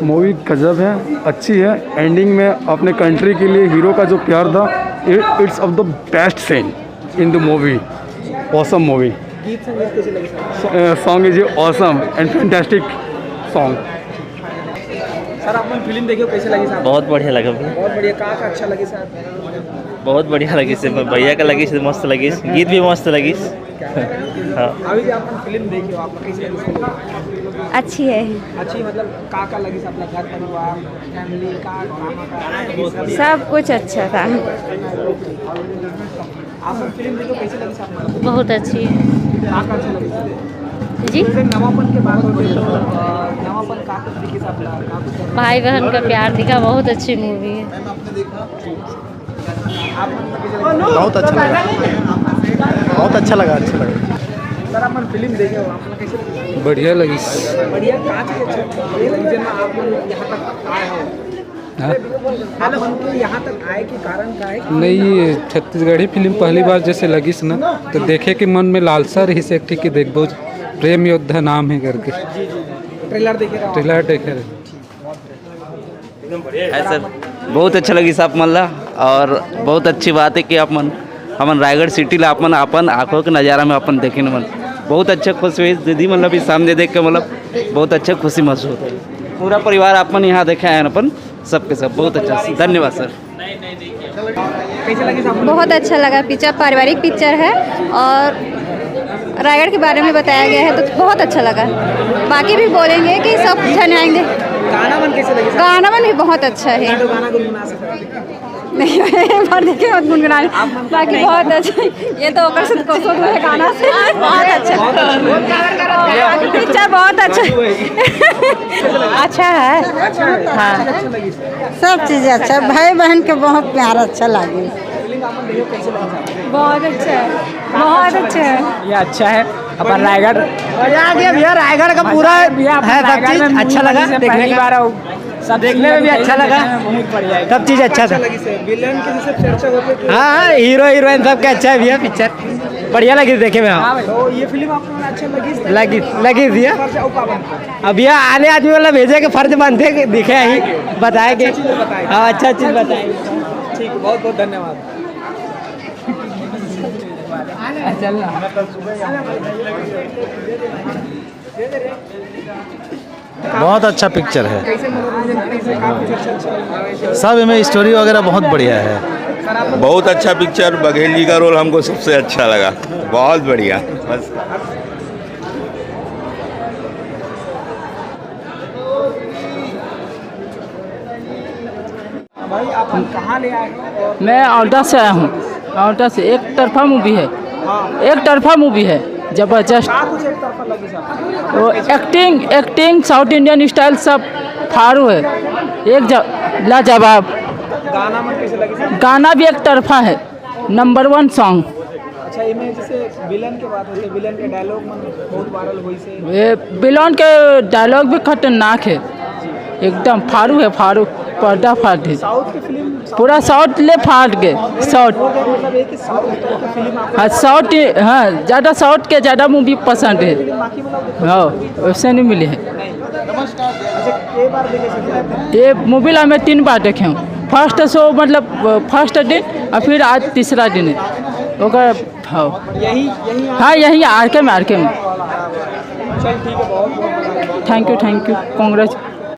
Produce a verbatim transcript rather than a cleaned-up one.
Movie गजब है, अच्छी है। एंडिंग में अपने कंट्री के लिए हीरो का जो प्यार था, it's of the best scene in the movie, awesome movie। गीत संगीत कैसे लगे sir? Song is awesome and fantastic song। Sir, आप मन फिल्म देखे हो, कैसे लगी सर? बहुत बढ़िया लगा भैया। बहुत बढ़िया। का का अच्छा लगे सर? बहुत बढ़िया लगी से भैया का लगी से मस्त लगी, गीत भी मस्त लगी। हाँ। अभी भी आप मन फिल्म देखे हो, आपको कैसे लगी? अच्छी है। अच्छी, मतलब का का लगी सर? अपना घर परिवार, फैमिली का, गाना का, सब कुछ अच्छा था। आप मन फिल्म देखे हो, कैसे लगी सर? आप मन बहुत अच्छी। का का अच्छा लगी सर? जी। जैसे नवापन के बात हो तो, अ, नवापन का कुछ दिखी सर? अपना का कुछ? भाई बहन का प्यार दिखा, बहुत अच्छी मूवी है। आप मन कैसे लगी? बहुत अच्छा लगा। बहुत अच्छा लगा। अच्छा लगा। सर, आप मन फिल्म देखे हो, आप मन कैसे लगी? बढ़िया लगी। बढ़िया। का चीज अच्छा? ये रीजन में आप मन यहाँ तक आए हो, हाँ? आप मन के यहाँ तक आए के कारण का है? नहीं, ये छत्तीसगढ़ी फिल्म पहली बार जैसे लगिस ना, तो देखे के मन में लालसा रहिस एक ठे कि देखबो, प्रेम योद्धा नाम है करके। ट्रेलर देखे रहो। ट्रेलर देखे रहे। है सर, बहुत अच्छा लगी साहब मल्ला। और बहुत अच्छी बात है कि आप मन हमन रायगढ़ सिटी ला अपन अपन आंखों के नज़ारा में अपन देखे मन बहुत अच्छा खुश हुई दीदी, मतलब इस सामने देख के मतलब बहुत अच्छा खुशी महसूस होता है। पूरा परिवार आप मन यहाँ देखे आए हैं अपन, सबके सब बहुत अच्छा। धन्यवाद सर। कैसे लगी सर? बहुत अच्छा लगा पिक्चर, पारिवारिक पिक्चर है और रायगढ़ के बारे में बताया गया है तो बहुत अच्छा लगा। बाकी भी बोलेंगे कि सब जन आएंगे। गाना मन कैसे लगी सर? गाना मन भी बहुत अच्छा है। गाना गुनगुना सकते हैं? नहीं, एक बार देखे मत गुनगुना। बाकी बहुत अच्छा। ये तो ओकर से कोसो दूर है गाना से। बहुत अच्छा। पिक्चर बहुत अच्छा। अच्छा है। हाँ, सब चीज़ अच्छा है। भाई बहन के बहुत प्यार अच्छा लगे। बहुत अच्छा है, बहुत अच्छा है। ये अच्छा है। अपन रायगढ़ मजा आ गया भैया, रायगढ़ का पूरा भैया, अपन है, सब रायगढ़ चीज में अच्छा मूवी लगा बनने से देखने पहली का। बार आऊँ। सब देखने में भी अच्छा लगा। बहुत बढ़िया है। सब चीज अच्छा था। लगी सर, विलन की जैसे चर्चा होती है। हाँ हाँ, हीरो हीरोइन सबके अच्छा है भैया पिक्चर, बढ़िया लगी देखे में। हाँ, तो ये फिल्म आप लोगों ने अच्छा लगी? लगी लगी भैया। फर्ज उपावन को। अब भैया आने आदमी वाला भेजे के फर्ज बनते के दिखे ही बताए के। हाँ, अच्छा चीज बताए। ठीक, बहुत बहुत धन्यवाद। बहुत अच्छा पिक्चर है। कैसे मनोरंजन कैसे का कुछ अच्छा अच्छा? सब में स्टोरी वगैरह बहुत बढ़िया है। बहुत अच्छा पिक्चर। बघेल जी का रोल हमको सबसे अच्छा लगा, बहुत बढ़िया। बस। भाई, आप कहाँ ले आए हो? मैं औरदा से आया हूँ। औरदा से एक तरफा मूवी है, एक तरफा मूवी है, जबरदस्त। का कुछ एक तरफा लगी सर? वो acting, acting south Indian style सब फाड़ू है, एक ज-, लाजवाब। गाना मन कैसे लगी सर? गाना भी एक तरफा है, नंबर वन सॉन्ग। अच्छा, इमे जैसे विलन के बात होती है, विलन के डायलॉग मन बहुत वायरल हुई से। ये विलन के डायलॉग भी खतरनाक है, एकदम फाड़ू है, फाड़ू, पर्दा फाड़ दे। साउथ की फिल्म पूरा साउथ ले फाड़ गए, साउथ। मतलब एक ही साउथ की फिल्म आप हाँ, साउथ, हाँ, ज़्यादा साउथ के ज़्यादा मूवी पसंद है। हाँ, वैसे नहीं मिले हैं। अच्छा, के बार देखे सर? ये मूवी ला मैं तीन बार देखे हूँ। फर्स्ट शो, मतलब फर्स्ट दिन, और फिर आज तीसरा दिन है। ओकर हाँ, यही यही हाँ, यहीं आर के में, आर के में। चल ठीक है, बहुत बहुत thank you, thank you, Congress.